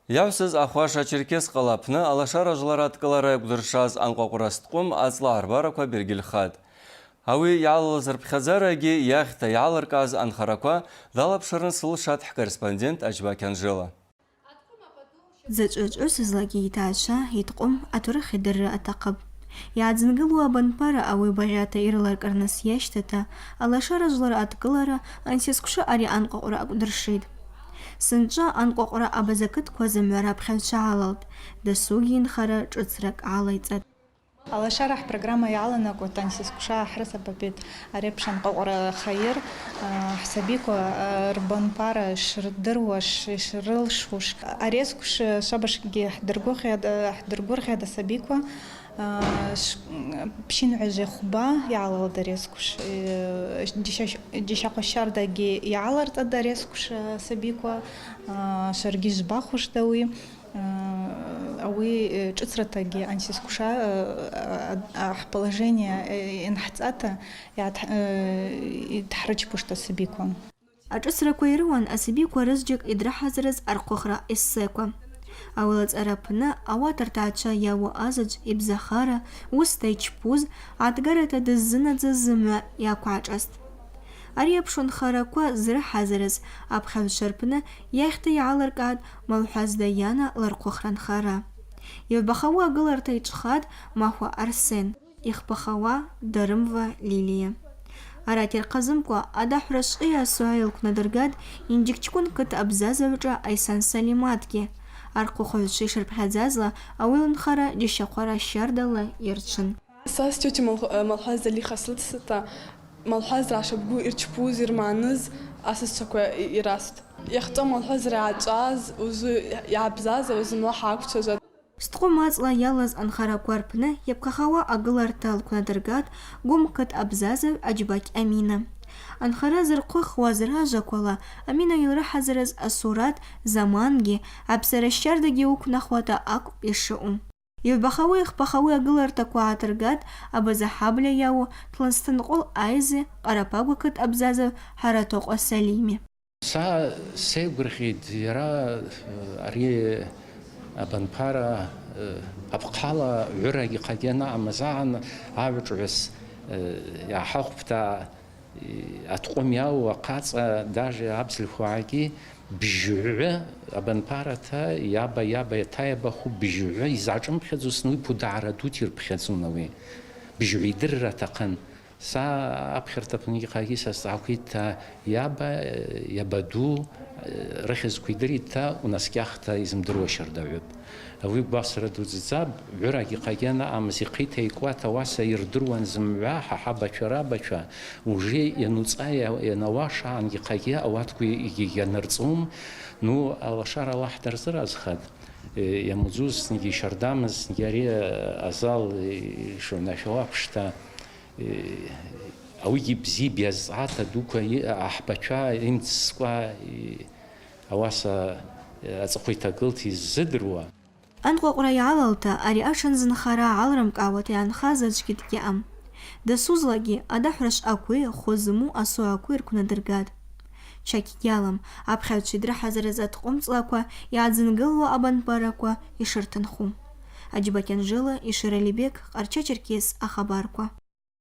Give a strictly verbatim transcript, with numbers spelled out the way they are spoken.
Йагӏвсыз Ахваша-Черкес къала апны Алашара жвлара адкӏылара йакӏвдыршаз анкъвакъвра Сткъвым ацӏла гӏарбараква бергьыльхатӏ. Ауи йгӏалалыз рпхьадзарагьи йахьта йгӏаларкӏгӏаз анхараква далапшырныс лшатӏ хӏкорреспондент Аджьбакь Анжела. Дзачӏвызлакӏгьи йтагӏчва, йыткъвым атурых йдырра атахъыпӏ. Йгӏадзынгылуа абанпара ауи багъьата йрыларкӏырныс йащтата, Алашара жвлара адкӏылара ансисквша ари анкъвакъвра акӏвдыршитӏ. Сынчӏва анкъвакъвра абаза кытква зымгӏва рапхьагӏвчва гӏалалтӏ, досугьи йынхара шӏыцракӏ гӏалайцӏатӏ. Алашара хӏпрограмма йгӏаланакъватӏ ансисквша ахрысабапетӏ ари апш анкъвакъвра хайыр, а, хӏсабиква, а, рбанпара шрдыруаш, шрылшуш. Ари асквш швабыжкӏгьи хӏдыргвыгъгъьатӏ, хӏдыргвыгъгъьатӏ асабиква, а, ш-, пщынгӏважви хвба йгӏалалтӏ ари асквш, э, дища-, дищахъва щардагьи йгӏалартӏатӏ ари асквш асабиква, а, шваргьи швбахуштӏ ауи. Ауи, э, шӏыцратагьи ансисквша, э, а, а, хӏположение, э, йанхӏцӏата, йгӏатх-, э, йдхӏрычпуштӏ асабиква. Ашӏыцраква йрыуан асабиква рызджьакӏ йдрыхӏазырыз архъвыхра эссеква. Ауи лацӏара апны ауат ртагӏчва йауу азаджв йбзахара, уыста йчпуз, гӏатгарата дыззынадзыз зымгӏва йаквгӏашӏастӏ. Ари апш анхараква зрыхӏазырыз апхьагӏвчва рпны йахьта йгӏаларкӏгӏатӏ Малхӏваз Дайана лархъвыхра нхара. Йавбахауа агыларта йчӏвхатӏ Махва Арсен, йхпахауа Дарымова Лилия. Арат йырхъазымкӏва адахӏвра Швъия Сугьайл квнадыргатӏ Инджикчкун кыт абзазагӏвчва Айсан Салиматгьи. Архъвыхыгӏвчва йшырпхьадзазла, ауи лынхара дищахъвара щардала йырчвын. Са стетя Мал-, э, Малхӏваз Залиха слыцта, Малхӏвазра ашабгу йырчпуз, йырманыз асасчваква й-, йрастӏ. Йахьчӏван Малхӏвазра йгӏачӏваз, ужвы йгӏабзазауа зымгӏва хӏаквчважватӏ. Сткъвым ацӏла йалаз анхараква рпны йапхъахауа агыларта лквнадыргатӏ Гум кыт абзазагӏв Аджьбакь Амина. Анхара зырхъвыхуаз ражваквала, Амина йылрыхӏазырыз асурат замангьи, гӏапсара щардагьи уыквнахуата акӏвпӏ йшаъу. Йавбахауи йхпахауи агылартаква гӏатыргатӏ Абаза Хӏабльа йауу Тланстынкъвыл Айзи, Къарапагва кыт абзазагӏв Хӏаратокъва Салими. Са сеигвыргъьитӏ йара, э, ари абанпара, э, апхъала гӏвырагьи хъагьи анаъамыз агӏан агӏвычӏвгӏвыс, э, йгӏахӏахвпӏта, Аткъвым йауу ахъацӏа, даже абзльхугӏагьи бжьгӏвы абанпарата йаба, йаба, йатайабаху бжьгӏвы йзачӏымхьадзусны, уи пудагӏра дута йырпхьадзун ауи. Бжьгӏвы йдырра атахъын. Са апхьарта апынгьи хъагьи сасдзгӏахвитӏта, йаба, йабаду, рыхьызква йдыритӏта, унаскӏьахта йзымдыруа щардагӏвыпӏ. Ауи гвасра дудздзапӏ, гӏвырагьи хъагьи анаъамыз йхъита йкӏуата ауаса йырдыруан зымгӏва хӏа хӏабачва рабачва, уже йануцӏа йа-, йанауа шагӏангьи хъагьи ауатква йгьи-, йгьанырцӏун. Ну, Алашара Аллахӏ дырзыразхатӏ, э, йамудзуз зынгьи щардамыз, зынгьи ари, э, азал, э, шунашауапшта, э, ауигьи бзи базцӏгӏата дуква йи-, ахӏбачва йымцӏскӏва, э, Ауаса, э, ацӏыхъва йтагылта йыззыдыруа. Анкъвакъвра йгӏалалта, ари ашан зынхара гӏалрымкӏгӏауата йгӏанхаз аджвгьи дгьаъам. Дасузлагьи, адахӏвра швъакви, хвы зму асогӏакви рквнадыргатӏ. Чакь гьалам, апхьагӏвчва йдрыхӏазырыз аткъвым цӏлаква йгӏадзынгылуа абанпараква йшыртынху. Аджьбакь Анжела, Ишер Алибек, Къарча-Черкес ахабарква.